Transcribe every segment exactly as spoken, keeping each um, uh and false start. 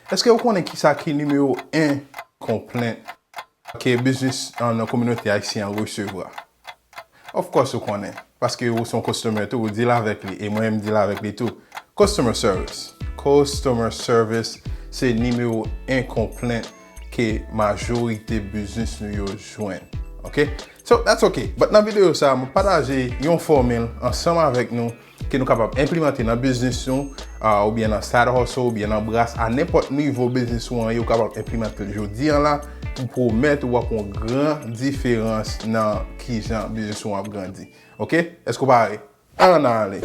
Èske ou konnen kisa ki nimewo en konplent ke biznis an nan kominote ayisyen an resevwa? Of course ou konnen, paske ou se yon customer tou, ou deal avèk li, e mwen menm m deal avèk li tou. Customer service. Customer service se nimewo en konplent ke majorite biznis nou yo jwenn. Ok? So, that's ok. But nan videyo sa, mwen pataje yon fòmil ansanm avèk nou ke nou kapab enplimante nan biznis nou, ah, oubyen nan side hustle, oubyen nan bras, a nenpòt nivo biznis ou an ye, ou kapab enplimante l jodi an la. M pwomèt ou w ap wè yon gran diferans nan kijan biznis ou an ap grandi. Ok? Èske w pare? Ann ale!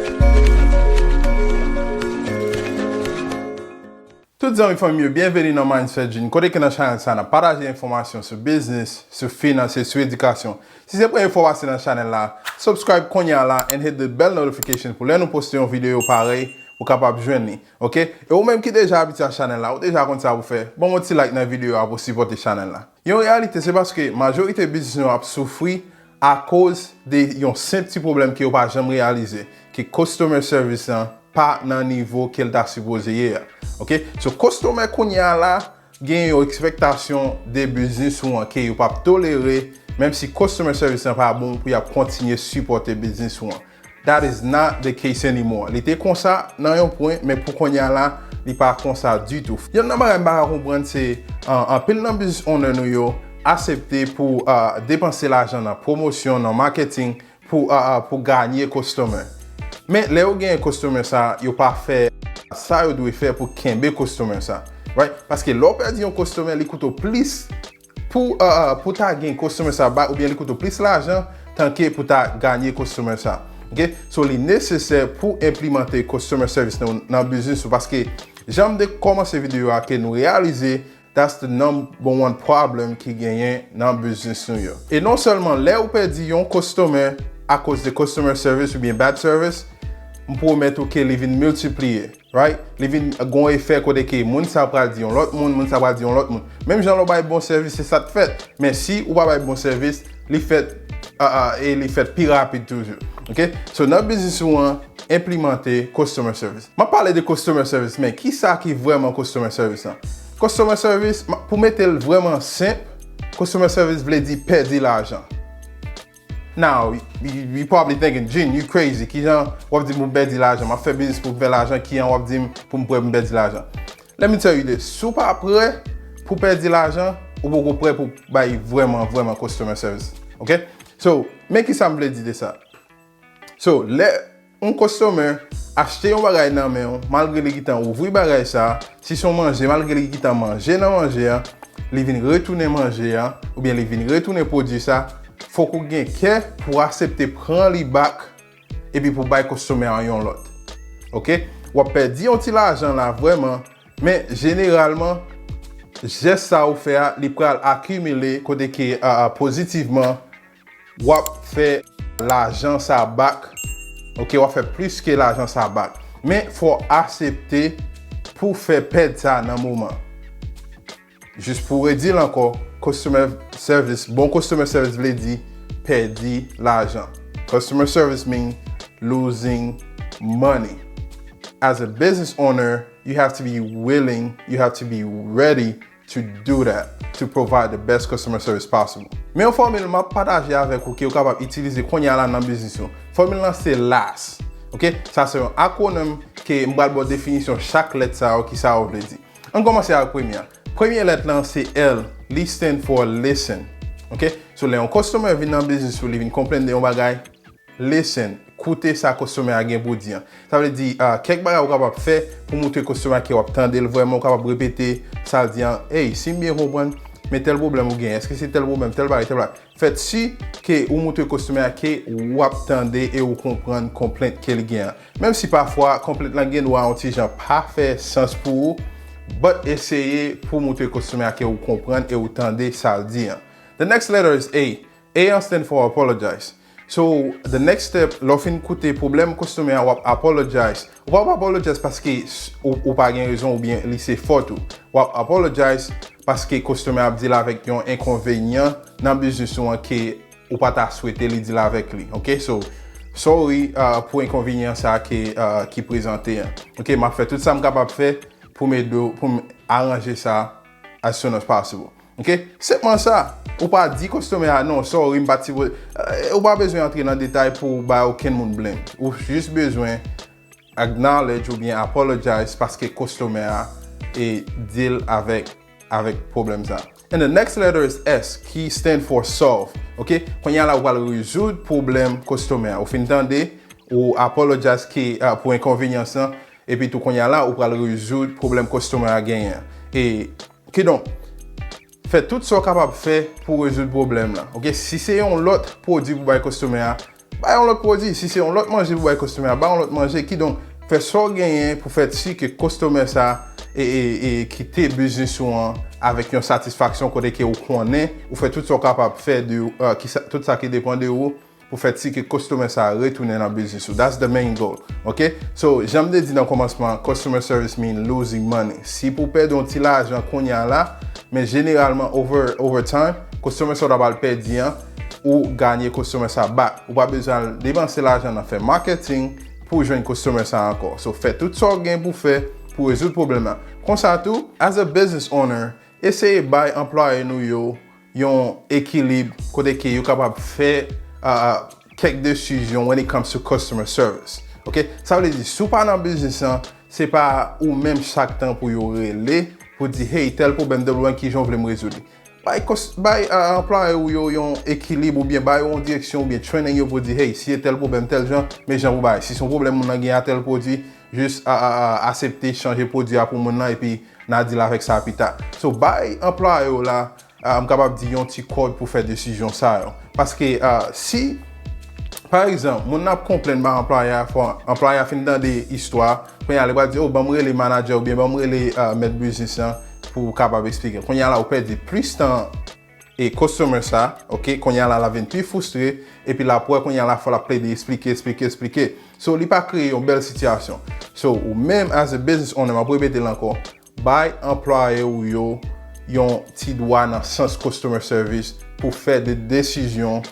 Tout zanmi fanmi yo, byenveni nan Mindset Gene, kote ke nan chanèl sa n ap pataje enfòmasyon sou biznis, sou finans e sou edikasyon. Si se premye fwa w pase nan chanèl la, subscribe kounye a la and hit the bell notification pou lè nou poste yon videyo parèy, ou kapab jwenn li. Ok? E ou menm ki deja abitye a chanèl la, ou deja konn sa pou fè, ban m yon ti like nan videyo a pou sipòte chanèl la. Yon reyalite, se paske majorite biznis nou ap soufri akoz de yon senp ti pwoblèm ke yo pa janm reyalize, ke customer service lan pa nan nivo ke l ta sipoze ye a. Ok? So, customer kounye a la, gen yon ekspektasyon de biznis ou an ke yo p ap tolere, menm si customer service lan pa bon, pou y ap kontinye sipòte biznis ou an. That is not the case anymore. Li te konsa nan yon pwen, men pou kounye a la, li pa konsa ditou. Youn nan bagay m pa ka konprann se, uh, anpil nan biznis owner nou yo aksepte pou, uh, depanse lajan nan pwomosyon, nan marketing, pou, uh, uh, pou ganye customer. Men lè yo genyen customer sa, yo pa fè sa yo dwe fè pou kenbe customer sa. Right? Paske lè w pèdi yon customer, li koute w plis pou, uh, uh, pou ta gen customer sa back, oubyen li koute w plis lajan tanke pou ta ganye customer sa. Ok? So, li nesesè pou enplimante customer service nan, nan biznis ou, paske jan m te kòmanse videyo a, ke nou reyalize that's the number one problem ki genyen nan biznis nou yo. E non sèlman lè ou pèdi yon customer akoz de customer service oubyen bad service, m pwomèt ou ke li vin miltipliye. Right? Li vin gon efè kote ke moun sa pral di yon lòt moun, moun sa pral di yon lòt moun. Menm jan lè w bay bon sèvis, se sa k fèt. Men si ou pa bay bon sèvis, li fèt, ah, ah, e li fèt pi rapid toujou. Ok? So, nan biznis ou an, enplimante customer service. M ap pale de customer service, men kisa ki vrèman customer service lan? Customer service, ma- pou mete l vrèman senp, customer service vle di pèdi lajan. Now, you, you probably thinking, "Gene, you crazy. Kijan w ap di m pou m pèdi lajan? M ap fè biznis pou m fè lajan, kijan w ap di m pou m prè pou m pèdi lajan?" Let me tell you this. Si w pa prè pou pèdi lajan, ou poko prè pou bay vrèman, vrèman customer service. Ok? So, men kisa m vle di de sa. So, lè yon customer achte yon bagay nan men w, malgre li gentan ouvri bagay sa, si se yon manje, malgre li gentan manje nan manje a, li vin retounen manje a, oubyen li vin retounen pwodui sa, fòk ou gen kè pou aksepte pran li back, epi pou bay customer an yon lòt. Ok? W ap pèdi yon ti lajan la vrèman, men jeneralman, jès sa ou fè a, li pral akimile kote ke, ah, ah, pozitivman, w ap fè lajan sa back. Ok, w ap fè plis ke lajan sa back. Men fò w aksepte pou fè pèd sa nan moman. Jis pou redi l ankò, customer service, bon customer service vle di pèdi lajan. Customer service mean losing money. As a business owner, you have to be willing, you have to be ready to do that, to provide the best customer service possible. Men yon fòmil m ap pataje avèk ou ke ou kapab itilize kounye a la nan biznis ou. Fòmil lan se last. Ok? Sa se yon akwonim ke m pral ba w definisyon chak lèt sa yo, ki sa yo vle di. Ann kòmanse ak premye a. Premye lèt lan se L. Li stand for listen. Ok? So, lè yon customer vin nan biznis ou, li vin konplenn de yon bagay, listen, koute sa customer a gen pou di an. Sa vle di, ah, kèk bagay ou kapab fè pou moutre customer a ke w ap tande l vrèman, ou kapab repete sa l di an. "Hey, si m byen konprann, men tèl pwoblèm ou gen, èske se tèl pwoblèm, tèl bagay, tèl bagay." Fè si ke ou moutre customer a ke w ap tande e ou konprann konplent ke li gen an. Menm si pafwa konplent lan gen dwa yon ti jan pa fè sans pou ou, but eseye pou moutre customer a ke ou konprann e ou tande sa l di an. The next letter is A. A an stand for apologize. So, the next step, lè w fin koute pwoblèm customer a, w ap apologize. Ou p ap apologize paske s- ou, ou pa gen rezon oubyen li se fòt ou. W ap apologize paske customer a ap deal avèk yon enkonvenyan nan biznis ou an ke ou pa ta swete li deal avèk li. Ok? So, sorry, uh, pou enkonvenyan sa ke, uh, ki prezante an. Ok? M ap fè tout sa m kapab fè pou m ede w, pou m aranje sa as soon as possible. Ok? Senpman sa. Ou pa di kòstòmè a, "Non, sorry, m pa t sipoze." Eh, ou pa bezwen antre nan detay pou w bay okenn moun blame. Ou jis bezwen acknowledge oubyen apologize paske kòstòmè a e deal avèk, avèk pwoblèm sa. And the next letter is S, ki stand for solve. Ok? Kounye a la, ou pral rezoud pwoblèm kòstòmè a. Ou fin tande, ou apologize ki, ah, pou enkonvenyans lan, epi tou kounye a la, ou pral rezoud pwoblèm kòstòmè a genyen. E kidonk, fè tout sa w kapab fè pou rezoud pwoblèm lan. Ok? Si se yon lòt pwodui pou bay kòstòmè a, bay yon lòt pwodui. Si se yon lòt manje pou bay kòstòmè a, bay yon lòt manje. Kidonk, fè sa w genyen pou fè si ke kòstòmè sa e, e, e kite biznis ou an avèk yon satisfaksyon kote ke ou konnen ou fè tout sa w kapab fè de, uh, ki sa, tout sa ki depann de ou pou fè si ke kòstòmè sa retounen nan biznis ou. That's the main goal. Ok? So, jan m te di nan kòmansman, customer service mean losing money. Si pou w pèdi yon ti lajan kounye a la, men jeneralman, over, over time, kòstòmè sa w ta pral pèdi an, ou ganye kòstòmè sa back. Ou pa bezwen al depanse lajan nan fè marketing pou w jwenn kòstòmè sa ankò. So, fè tout sa w gen pou fè pou rezoud pwoblèm nan. Konsa tou, as a business owner, eseye bay anplwaye nou yo yon ekilib kote ke yo kapab fè, uh, kèk desizyon when it comes to customer service. Ok? Sa vle di, si w pa nan biznis lan, se pa ou menm chak tan pou yo rele, pou di, "Hey, tèl pwoblèm, tèl pwoblèm, ki jan w vle m rezoud li?" Bay kòs-, bay, uh, anplwaye ou yo yon ekilib oubyen bay yo yon direksyon oubyen training yo pou di, "Hey, si e tèl pwoblèm, tèl jan, men jan pou bay." Si se yon pwoblèm moun nan gen a tèl pwodui, jis, uh, uh, uh, aksepte chanje pwodui a pou moun nan epi n a deal avèk sa pita. So, bay anplwaye w la, uh, m kapab di yon ti kòd pou fè desizyon sa yo. Paske, uh, si, pa egzanp, moun nan ap konplenn ba anplwaye a, fò anplwaye a fin tande istwa, kounye a, li pral di, "Oh, ban m rele manager oubyen ban m rele, uh, mèt biznis lan pou kapab eksplike." Kounye a la, ou pèdi plis tan e customer sa, ok, kounye a la, l ap vin pi fristre, epi l ap wè kounye a la, fò l ap plede eksplike, eksplike, eksplike. So, li pa kreye yon bèl sitiyasyon. So, ou menm, as a business owner, m ap repete l ankò, bay anplwaye ou yo yon ti dwa nan sans customer service pou fè de desizyon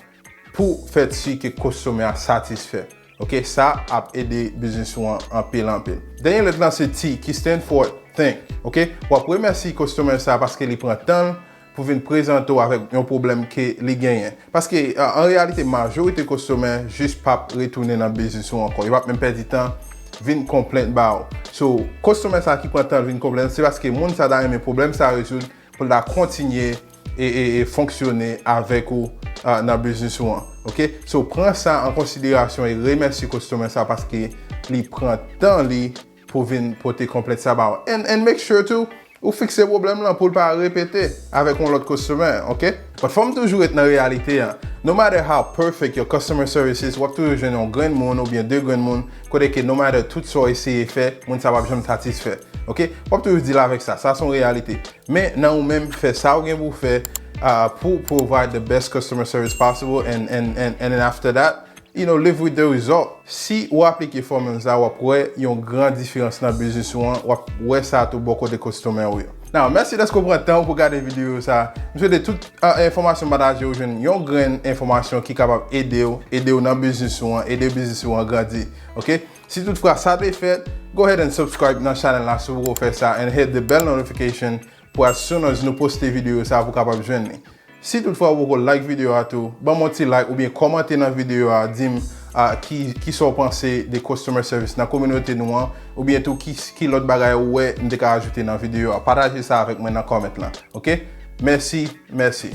pou fè si ke kòstòmè a satisfè. Ok, sa ap ede biznis ou an anpil, anpil. Dènye lèt lan se T, ki stand for think. Ok, w ap remèsye kòstòmè sa paske li pran tan l pou vin prezante w avèk yon pwoblèm ke li genyen. Paske, a, an reyalite, majorite kòstòmè jis p ap retounen nan biznis ou ankò. Yo p ap menm pèdi tan vin konplent ba w. So, kòstòmè sa ki pran tan l vin konplent, se paske moun sa ta renmen pwoblèm sa rezoud pou l ta kontinye e, e, e fonksyone avèk ou, a, nan biznis ou an. Ok? So, pran sa an konsiderasyon e remèsye kòstòmè sa paske li pran tan li pou vin pote konplent sa ba w. And, and make sure too, ou fikse pwoblèm lan pou l pa repete avèk yon lòt kòstòmè, ok? But fò m toujou ret nan reyalite an. No matter how perfect your customer service is, w ap toujou jwenn yon grenn moun oubyen de grenn moun kote ke no matter tout sa w eseye fè, moun sa p ap janm satisfè. Ok? W ap toujou deal avèk sa. Sa se yon reyalite. Men nan ou menm, fè sa w gen pou w fè, ah, pou provide the best customer service possible and, and, and, and then after that, you know, live with the result. Si w aplike fòmil sa, w ap wè yon gran diferans nan biznis ou an, w ap wè sa tou bò kote kòstòmè ou yo. Now, mèsi dèske w pran tan w pou gade videyo sa. M swete tout, ah, enfòmasyon m pataje yo jwenn yon grenn enfòmasyon ki kapab ede w, ede w nan biznis ou an, ede biznis ou an grandi. Ok? Si toutfwa sa te fèt, go ahead and subscribe nan chanèl la si w poko fè sa and hit the bell notification pou as soon as nou poste videyo sa pou w kapab jwenn li. Si toutfwa w poko like videyo a tou, ban m yon ti like oubyen kòmante nan videyo a, di m, ah, ki, ki sa w panse de customer service nan kominote nou an, oubyen tou ki, ki lòt bagay ou wè m te ka ajoute nan videyo a. Pataje sa avèk mwen nan comment lan. Ok? Mèsi, mèsi.